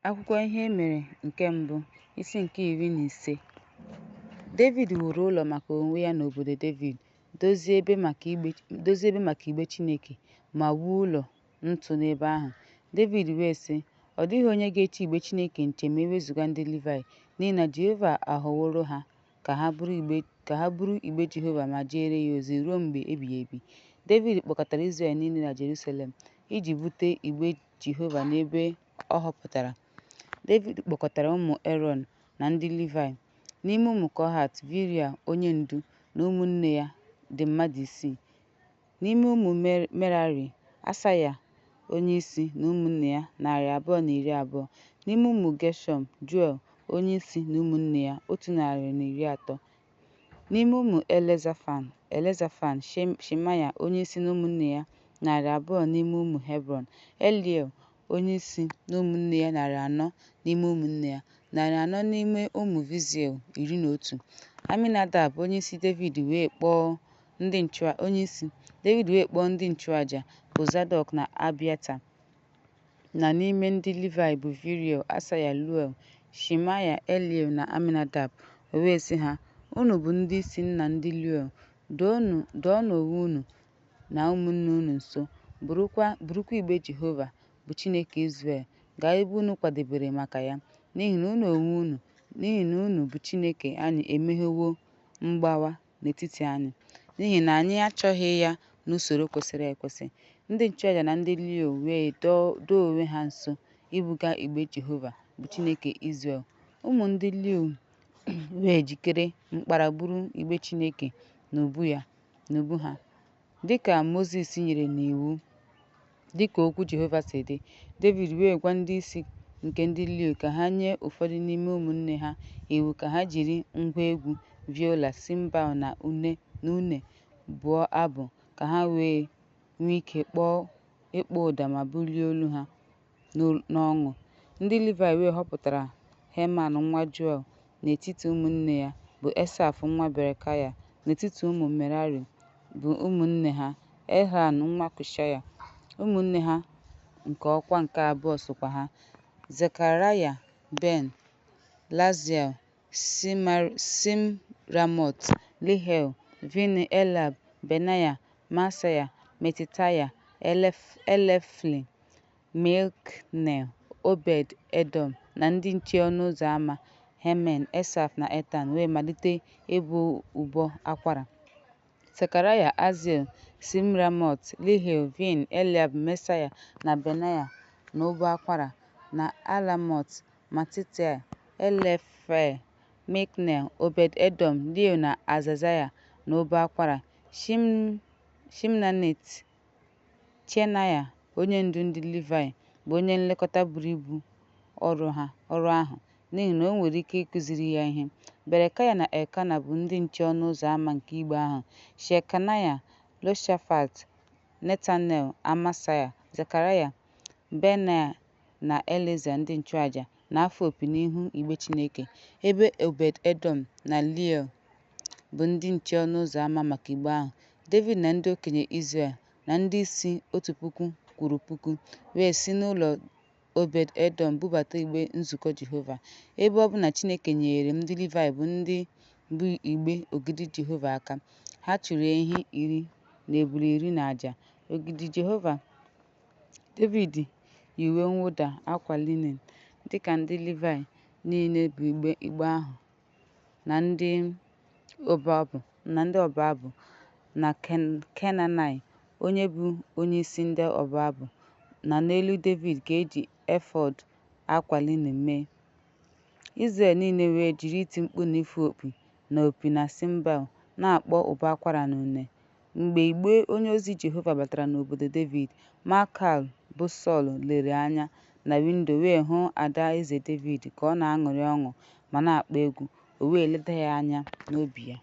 Akwụkwọ Ihe E Mere nke Mbụ, isi nke 15. Devid wuru ụlọ maka onwe ya n'obodo Devid, dozie ebe maka igbe Chineke, ma wuo ụlọ ntu n'ebe ahụ. Devid wee sị, Ọ dịghị onye ga-eche igbe Chineke nche ma e wezụga ndị Livaị, n'ihi na Jehova ahọrọwo ha ka ha buru igbe Jehova ma jeere ya ozi ruo mgbe ebighị ebi. Devid kpọkọtara Izrel niile na Jeruselem iji bute igbe Jehova n'ebe ọ họpụtara. Devid kpọkọtara ụmụ Erọn na ndị Livaị. N'ime ụmụ Kohat, Virial onye ndu, na ụmụnne ya dị mmadụ isii. N'ime ụmụ Merari, Asaya onyeisi na ụmụnne ya, 220. N'ime ụmụ Geshọm, Juel onyeisi na ụmụnne ya, 130. N'ime ụmụ Elizafan, Shemaya onyeisi na ụmụnne ya, 200. N'ime ụmụ Hebrọn, Eliel onyeisi na ụmụnne ya, 400. N'ime ụmụnne ya, 400. N'ime ụmụ Uziel, 11. Aminadab onyeisi, Devid wee kpọọ ndị nchụaja, bụ Zadọk na Abiata, na n'ime ndị Livaị, bụ Virial, Asaya, Juel, Shemaya, Eliel, na Aminadab, o wee sị ha, Unu bụ ndị isi nna ndị Livaị, doonụ onwe unu na ụmụnne unu nso, burukwa igbe Jehova, bụ Chineke Izrel, gaa ebe unu kwadebere maka ya, n'ihi na unu onwe unu, n'ihi na unu bụ Chineke anyị emewo mgbawa n'etiti anyị, n'ihi na anyị achọghị ya n'usoro kwesịrị ekwesị. Ndị nchụaja na ndị Livaị wee doo onwe ha nsọ ibuga igbe Jehova, bụ Chineke Izrel, ụmụ ndị Livaị wee jikere mkpara buru igbe Chineke n'ubu ha, dị ka Mozis nyere n'iwu, dị ka okwu Jehova si dị. Devid wee gwa ndị isi nke ndị Livaị ka ha nye ụfọdụ n'ime ụmụnne ha iwu ka ha jiri ngwa egwu viola, cymbal, na une bụọ abụ, ka ha wee nwee ike ịkpọ ụda ma bulie olu ha n'ọṅụ. Ndị Livaị wee họpụta Heman nwa Joel n'etiti ụmụnne ya, bụ Esaf nwa Berekaya n'etiti ụmụ Merari, bụ ụmụnne ha, Elhan nwa Kushaya, ụmụnne ha nke ọkwa nke abụọ sokwa ha, Zekaraya, Ben, Jaaziel, Shemiramot, Jehiel, Vini, Eliab, Benaya, Maasaya, Matitaia, Elifele, Mikneya, Obed-Edọm, na ndị nche ọnụ ụzọ ámá, Heman, Esaf na Etan, wee malite ịbụ ụbọ akwara. Zekaraya, Aziel, Shemiramot, Jehiel, Vini, Eliab, Maasaya na Benaya n'ụbọ akwara, na Alamot, Matitaia, Elifele, Mikneya, Obed-Edọm, Jeiel na Azazaya n'ụbọ akwara, Shemiramotu, Chenaya onye ndu ndị Livaị, bụ onye nlekọta buru ibu ọrụ ahụ, n'ihi na o nwere ike ịkụziri ya ihe. Berekaya na Elkena bụ ndị nche ọnụ ụzọ ámá nke Igbe ahụ, Shekanaya, Joshafat, Netanel, Amasai, Zekaraya, Benaya na Elieza ndị nchụaja, na-afụ opi n'ihu igbe Chineke, ebe Obed-Edọm na Jeiel bụ ndị nche ọnụ ụzọ ámá maka Igbe ahụ. Devid na ndị okenye Izrel na ndị isi otu puku kwuru puku wee si n'ụlọ Obed-Edọm bubata igbe nzukọ Jehova. Ebe ọ bụ na Chineke nyeere ndị Livaị bụ́ ndị bu igbe ogidi Jehova aka, ha chụrụ ehi 10 na ebule 10 n'àjà ogidi Jehova. Devid yi uwe mwụda akwa linin, dị ka ndị Livaị niile bu igbe ahụ na ndị ọbụ abụ, na Kenaniah, onye bụ onyeisi ndị ọbụ abụ, na n'olu Devid ka e ji efọd akwa linin mee. Izrel niile wee jiri iti mkpu na ịfụ opi na opi na cymbal na-akpọ ụbọ akwara na une. Mgbe igbe onyeozi Jehova batara n'Obodo Devid, Maịkal bụ Sọl lere anya na windo wee hụ ada Eze Devid ka ọ na-aṅụrị ọṅụ ma na-akpọ egwu, o wee leda ya anya n'obi ya.